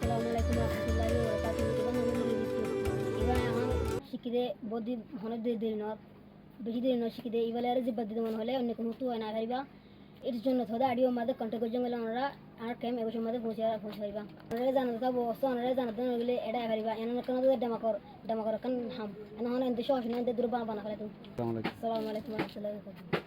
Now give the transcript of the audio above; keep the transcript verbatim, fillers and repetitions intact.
Assalamu alaikum warahmatullahi wabarakatuhu. Iba añár cikide bódi honó deri deri no, beci deri no cikide. Iba loi aró zibba dide mone hoile onno kunu tu ai no fariba. Etor zonno toda añáre contact goijjón, onora añár camp e bosor maze foóñsai, foóñsai fariba. Onora zana zata bosta, onora zana zata no gile eçe ai fariba. Ene ekkán dema kor, dema kor ekkán ham. Ene honó ende sóos no, ende duru bana bana fele tumi. Assalamu alaikum. Assalamu alaikum warahmatullahi wabarakatuhu.